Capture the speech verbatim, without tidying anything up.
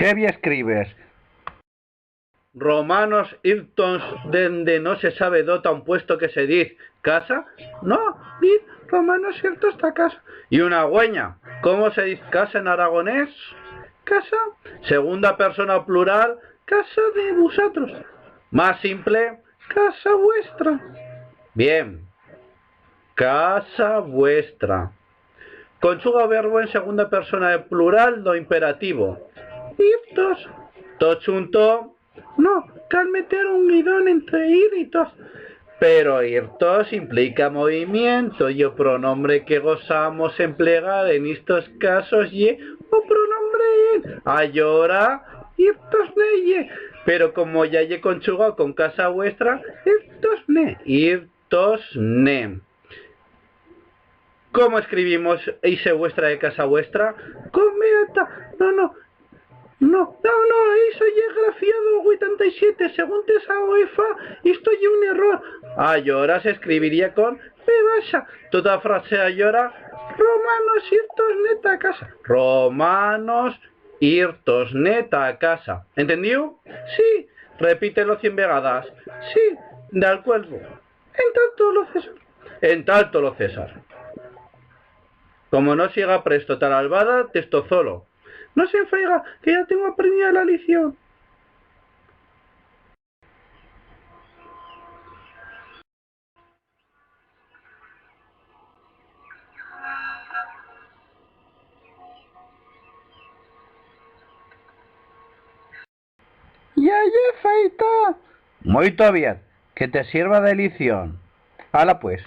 Qué bien escribes. Romanos irtos dende no se sabe dó ta un puesto que se diz casa? No, diz romanos irtos ta casa. Y una güenya, cómo se diz casa en aragonés? Casa, segunda persona plural, casa de vusatros. Más simple, casa vuestra. Bien. Casa vuestra. Conchuga o verbo en segunda persona de plural d'o imperativo. Irtos. Tot chunto. No, cal meter un guidón entre ir y tos. Pero irtos implica movimiento y o pronombre que gosamos emplegar en istos casos ye o pronombre él. Allora, irtos ne ye. Pero como ya ye conchugau con casa vuestra, irtos ne, ir tos ne. Cómo escribimos ixe vuestra de casa vuestra? Con V alta. No, no. No, no, no, ixo ye grafiado huitanta y siete. Según tes a UEFA, isto ye un error. Allora s'escribiría con V baixa. Tota frase allora, romanos irtos ne ta casa. Romanos irtos ne ta casa. Entendiu? Sí. Repítelo cien vegadas. Sí. D'alcuerdo. En tanto lo César. En tanto lo César. Como no siga presto ta l'albada, testozolo. No se enfaiga, que ya tengo aprendida la lición. Ya ye feita. Muito bien, que te sirva de lición. Ala pues.